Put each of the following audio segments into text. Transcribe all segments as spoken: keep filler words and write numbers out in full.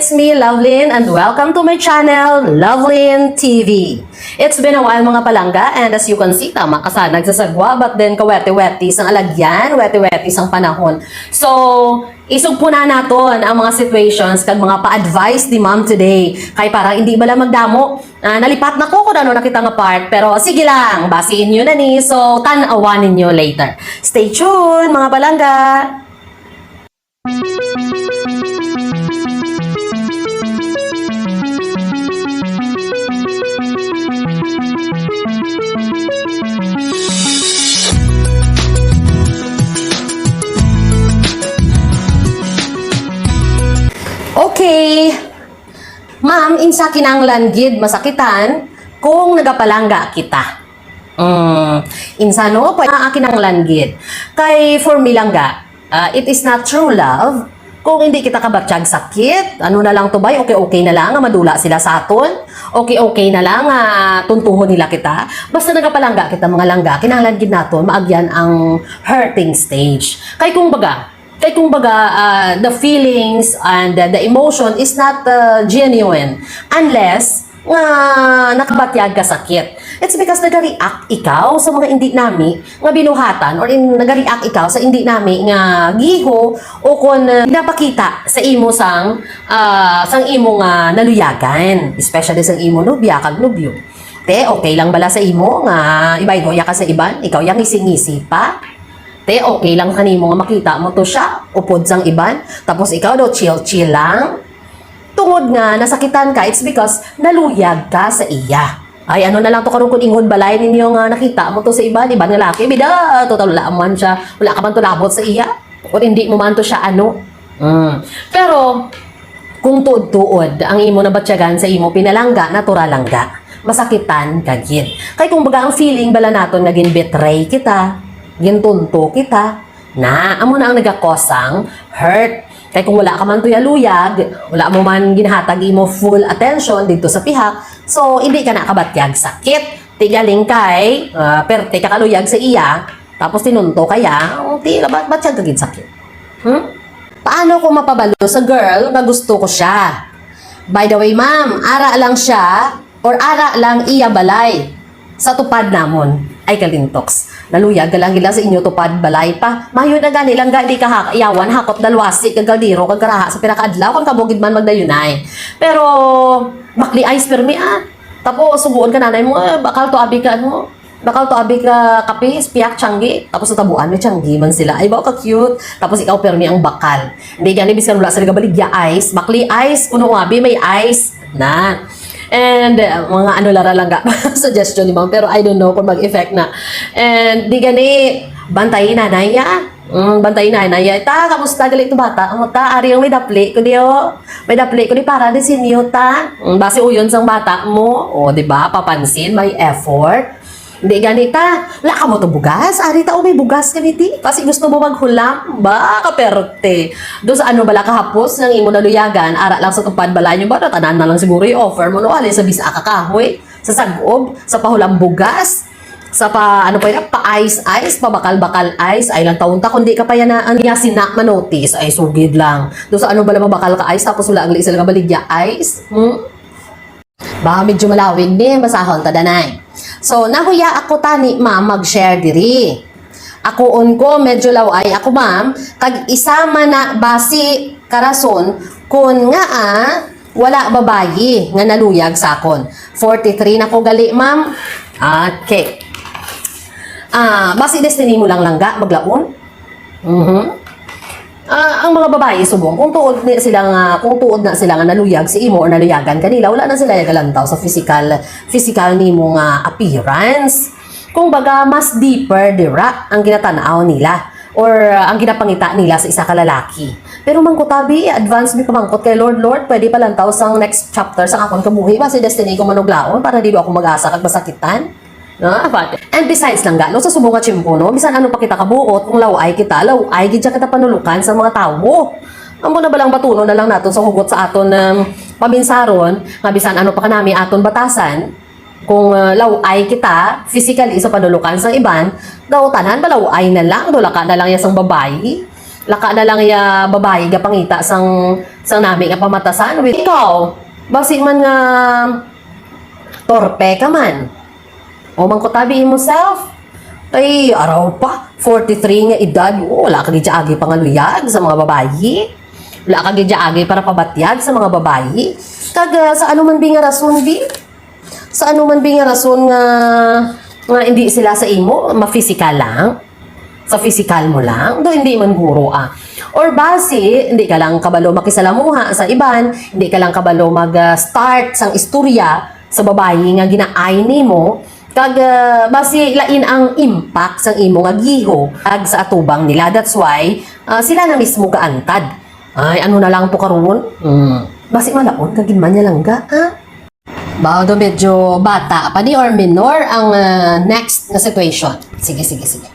It's me, Lovelyn, and welcome to my channel, Lovelyn T V. It's been a while, mga palangga, and as you can see, tama ka sa nagsasagwa, but then kawerte-werte sang alagyan, werte-werte sang panahon. So, isugpon na naton ang mga situations kag mga pa-advice ni Ma'am today. Kay parang hindi bala magdamo, ah, nalipat na ko kung ano nakita nga part, pero sige lang, basiin nyo na ni, so tan-awan ninyo later. Stay tuned, mga palangga! Okay. Ma'am, insa kinahanglan gid masakitan kung nagapalangga kita? Mm, insa, no? Pwede, ah, kinahanglan gid. Kay for me lang ga, ah, it is not true love kung hindi kita kabatyag sakit. Ano na lang to, bay? Okay-okay na lang nga madula sila sa aton. Okay-okay na lang nga tuntuhon nila kita. Basta nagapalangga kita, mga langga, kinahanglan gid naton maagyan ang hurting stage. Kay kung baga, kay kung baga, ah, the feelings and the, the emotion is not, ah, genuine unless nga nakabatyag ka sakit. It's because nagareact ikaw sa mga hindi nami nga binuhatan, or in, nagareact ikaw sa hindi nami nga giho o kon, ah, ginapakita sa imo sang, ah, sang imo nga naluyagan, especially sang imo nobya kag nobyo. Te, okay lang bala sa imo nga ibaygo ya ka sa iban? Ikaw yang ngisi-ngisi pa? Te, okay lang kanimo nga makita mo to siya upod sang iban? Tapos ikaw daw chill-chill lang? Tungod nga nasakitan ka, it's because naluyag ka sa iya. Ay, ano na lang to karon kung ingon balay ninyo nga nakita mo to sa iban, iban nga laki, bida, total wala man siya, wala ka man to labot sa iya. Kung hindi mo man to siya, ano. Mm. Pero, kung tuod-tuod ang imo nabatyagan sa imo pinalangga, natural lang ga. Masakitan ka gid. Kay kung baga ang feeling bala naton nga gin-betray kita, gintunto kita, na, amo na ang nagakosang hurt. Kay kung wala ka man tuya luyag, wala mo man ginahatag imo full attention dito sa pihak, so, hindi ka na kabatyag sakit. Ti galing kay, ah, perte ka kaluyag sa iya, tapos tinunto ka ya, o, ti, ba-, batyag ka gid sakit. Hmm? Paano ko mapabalo sa girl nga gusto ko siya? By the way, ma'am, ara lang siya or ara lang iya balay sa tupad namon. Ay, kalintoks. Naluyag ka lang gila sa inyo tupad balay pa. Mayo na gani lang ga, di ka ha-, yawan, hakot dalwasi, kag kaldero, kag karaha sa pira ka adlaw, kung kamo gid man magdayunay. Pero, bakli ice permi, ah. Tapos, suguon ka nanay mo, ah, bakal to abi ka, ano? Bakal to abi ka kape, piyak, tiyanggi. Tapos natabuan, may tiyanggi man sila. Ay, ba ka cute. Tapos ikaw, permi ang bakal. Hindi gani, biskan wala sila gabaligya ice. Bakli ice, kuno abi, may ice. Na. And, uh, mga ano lara lang ga. Suggestion ni ma'am. Pero I don't know kung mag-effect na. And di gani, bantay nanay ya. Mm, bantay nanay ya. Ta, kamusta gali to bata? Amo ta, ari ang may dapli ko di, oh. May dapli ko di para di sinyo ta. Mm, basi uyon sang bata mo. O, di ba? Papansin, may effort. Hindi gani ta, wala ka mo to bugas? Ari ta, o, may bugas gani ti. Kasi gusto mo maghulam? Ba, kaperte. Do sa ano bala kahapos nga imo naluyagan, ara lang sa tupad bala nyo ba? Tanan na lang siguro i-offer mo, no? Alin sa bisa ka kahoy, sa sagob, sa pahulam bugas, sa pa, ano pa yun, pa ice ice, pa bakal-bakal ice, ay lang taon ta, kundi ka pa yan na, ang nga sinak manotis, ay sugid lang. Do sa ano bala mabakal ka ice, tapos wala ang liis lang baligya ice? Hmm? Ba, medyo malawig ni, basahon ta, danay. So, nahuya ako tani, ma'am, mag-share diri. Akoon ko, medyo laway ako, ma'am, kag isa man na basi karason kun nga, ah, wala babayi nga naluyag sa akon. Forty-three na ko gali, ma'am. Okay. Ah, basi destiny mo lang langga, maglaon. Mhm. Ah, ang mga babayi subong, kung tuod ni sila nga, kung tuod na sila nga naluyag si imo or naluyagan kanila, wala na sila galantaw sa physical, physical nimo nga appearance. Kung baga, mas deeper dira ang ginatanaw nila or, ah, ang ginapangita nila sa isa ka lalaki. Pero mangkutabi, advance mi pamangkot kay Lord, Lord, pwede palantaw sang next chapter sa akon kabuhi, basi destiny ko manuglaon para dili ako mag-asa kag masakitan. No? And besides lang ga, no, sa subong nga tiyempo, no, bisan ano pa kita kabuot, kung laway kita, laway gid siya kita panulukan sa mga tawo. Amo na balang batunon na lang naton sa hugot sa aton, um, paminsaron, nga bisan ano pa kanami aton batasan, kung, uh, laway kita physically sa panulukan sang iban, daw tanan ba laway na lang, daw laka na lang ya sang babayi, laka na lang ya babayi gapangita sang, sang nami nga pamatasan. Ikaw, basi man nga torpe ka man. O, mangkutabi imo self. Ay, araw pa, forty-three nga edad, o, wala ka gid agi pangaluyag sa mga babayi. Wala ka gid agi para pabatyag sa mga babayi. Kag, ah, sa ano man bi nga rason, bi? Sa ano man bi nga rason nga, nga hindi sila sa imo, ma-physical lang? Sa physical mo lang? Do hindi man guro, ah. Or basi, hindi ka lang kabalo makisalamuha sa iban, hindi ka lang kabalo mag, ah, start sang istorya sa babayi nga ginaay nimo, kag, ah, basi lain ang impact sang imo nga giho kag sa atubang nila. That's why, ah, sila na mismo gaantad. Ay, ano na lang to karon? Hmm. Basi malaon ka gid man niya, langga, ha? Ba, do medyo bata pa ni or minor ang, ah, next nga situation. Sige, sige, sige.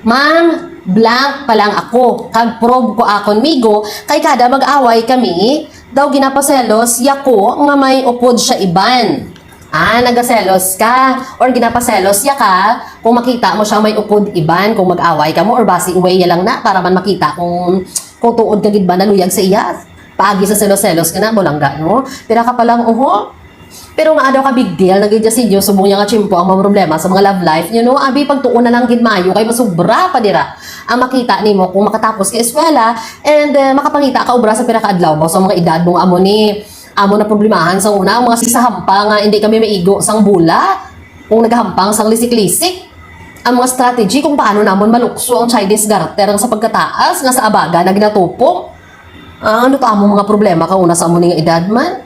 Ma'am, blank pa lang ako. Kag probe ko akon migo, kay kada mag-away kami, daw ginapaselos ya ko nga may upod siya iban. Ah, nagaselos ka or ginapaselos ya ka kung makita mo siya may upod iban, kung mag-away kamo, or basi uway ya lang na para man makita kung, kung tuod ka gid ba naluyag sa iya. Paagi sa selos-selos ka na, mo langga, no? Pira ka pa lang, oho. Pero nga daw ka big deal, naging sinyo, subong niya nga tiyempo ang mga problema sa mga love life niyo, no? Abi, pagtuon na lang gid maayo kay masubra pa dira ang makita nimo kung makatapos ka eskwela and, eh, makapangita ka obra sa pira ka adlaw ba sa mga edad mo nga amo ni amo na problemahan sa una, ang mga sisahampa nga hindi kami maigo sang bula kung nagahampang sang lisik-lisik. Ang mga strategy kung paano namon malukso ang Chinese garter nga sa pagkataas nga sa abaga na ginatupong. Ah, ano to amo mga problema ka una sa amo ni nga edad man?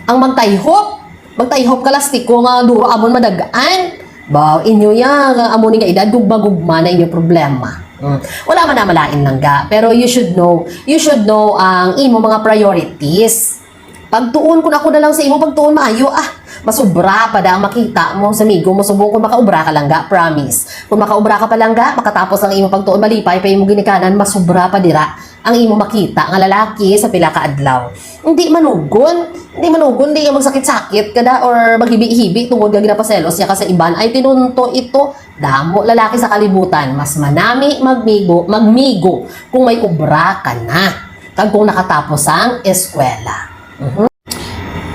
Ang magtayhop, magtayhop ka lastiko nga duro amon madagaan. Ba, inyo ya, nga amo ni nga edad, gugma-gugma na inyo problema. Mm. Wala man na malain lang ga, pero you should know, you should know ang imo mga priorities. Pagtuon, kung ako na lang sa imo, pagtuon maayo, ah, masubra pa da ang makita mo sa migo mo, subong kung makaubra ka lang ga, promise. Kung makaubra ka pa lang ga, makatapos ang imo pagtuon, malipay pa imo ginikanan, masubra pa dira ang imo makita nga lalaki sa pila ka adlaw. Hindi manugon, hindi manugon, di ka magsakit-sakit ka da or maghibi-hibi tungod nga ginapaselos niya ka sa iban. Ay, tinunto ito, damo lalaki sa kalibutan, mas manami magmigo, magmigo kung may obra ka na kag kung nakatapos ang eskwela. Mhm.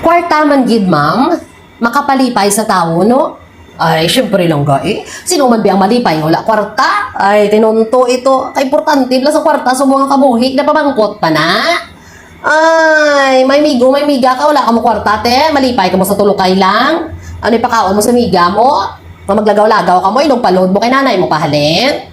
Kwarta man gid, ma'am, makapalipay sa tawo, no? Ay, syempre lang ga, eh. Sino man biyang malipay nga wala kwarta? Ay, tinunto ito. Kaimportante bala sa kwarta sa mga kabuhi, napamangkot pa na. Ay, may migo, may miga ka, wala ka mo kwarta, te. Malipay ka mo sa tulukay lang. Ano ipakaon mo sa miga mo? Nga maglagaw-lagaw ka mo, inong palod mo kay nanay mo pahalin?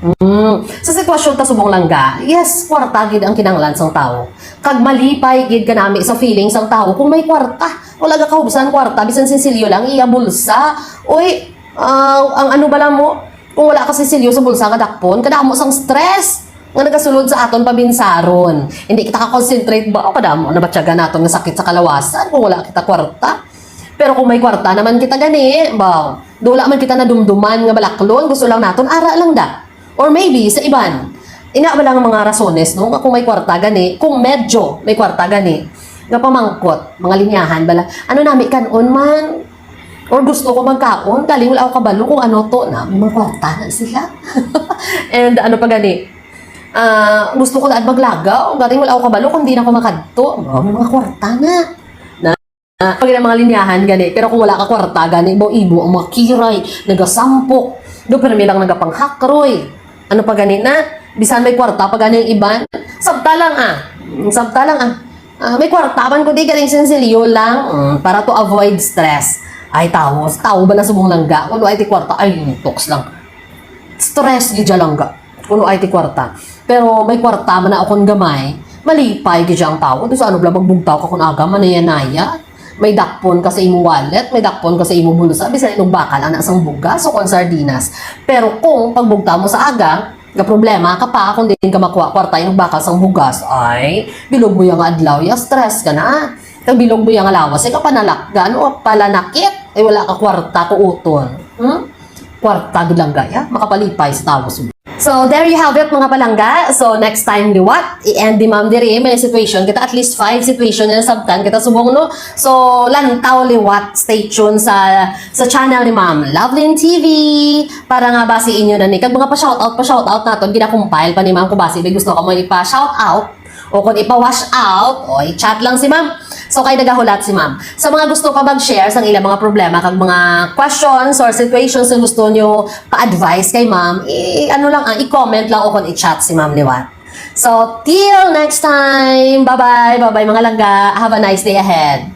Mm. Sa sitwasyon ta subong lang ga, yes, kwarta gid ang kinahanglan sang tawo. Kag malipay gid kanami sa feeling sang tawo kung may kwarta. Wala ga kahubsan kwarta, bisan sinsilyo lang iya bulsa. Uy, ah, ang ano bala mo? Kung wala ka sinsilyo sa bulsa nga dakpon, kadamo sang stress nga nagasulod sa aton pabinsaron. Hindi kita ka-concentrate ba? O kadamo nabatyagan naton nga sakit sa kalawasan kung wala kita kwarta. Pero kung may kwarta naman kita gani, ba, dula man kita nadumduman nga balaklon, gusto lang naton ara lang da. Or maybe sa iban. Ina ba lang ang mga rasones, no? Nga kung may kwarta gani, kung medyo may kwarta gani, nga pamangkot, mga linyahan bala, ano nami kanon man? Or gusto ko magkaon, galing wala ako kabalo kung ano to na, may mga kwarta na sila. And ano pa gani, ah, gusto ko na maglagaw, galing wala ako kabalo kung di na ako makadto. Oh, may mga kwarta na. Ah, pag mga linyahan gani, pero kung wala ka kwarta gani, mo imo ang mga kiray, nagasampok, do permi lang nagapanghakroy. Ano pa gani na? Bisan may kwarta pa gani ang iban. Sabta lang ah. Sabta lang ah. Ah, may kwarta man ko di galing sinsilyo lang. Mm, para to avoid stress. Ay, tawo. Tawo ba na subong langga? Kung ay ti kwarta, ay, toks lang. Stress gid siya lang ga. Kuno ay ti kwarta. Pero may kwarta man na akon gamay, malipay gid siya ang tawo. Di sa ano bala magbugtaw ka kun aga, manaya-naya. May dakpon ka sa imo wallet, may dakpon ka sa imo bulsa, bisan inugbakal ana sang bugas o kon sardinas. Pero kung pagbugtaw mo sa aga, nga problema ka pa kung diin ka makuha kwarta inugbakal sang bugas, ay, bilog mo yang adlaw ya, stress ka na. Kag bilog mo yang lawas, ay kapanalak, gano, palanakit, ay wala ka kwarta kuuton. Hmm? Kwarta gid lang gaya, makapalipay sa tawo. So, there you have it, mga palangga. So, next time, liwat, i-end ni Ma'am diri, may situation kita, at least five situation na sabtan kita subong, no? So, lantaw liwat, stay tuned sa sa channel ni Ma'am Lovelyn T V para nga basi inyo na ni. Kag mga pa-shoutout, pa-shoutout naton, gina-compile pa ni Ma'am kung basi may gusto ka mo ipa-shoutout. O kung ipa-wash out, o i-chat lang si ma'am. So, kay nagahulat si ma'am. Sa mga gusto pa mag-share sang ilang mga problema, kag mga questions or situations na gusto nyo pa-advise kay ma'am, i-, ano lang, ah, i-comment lang o kung i-chat si ma'am liwat. So, till next time. Bye-bye. Bye-bye, mga langga. Have a nice day ahead.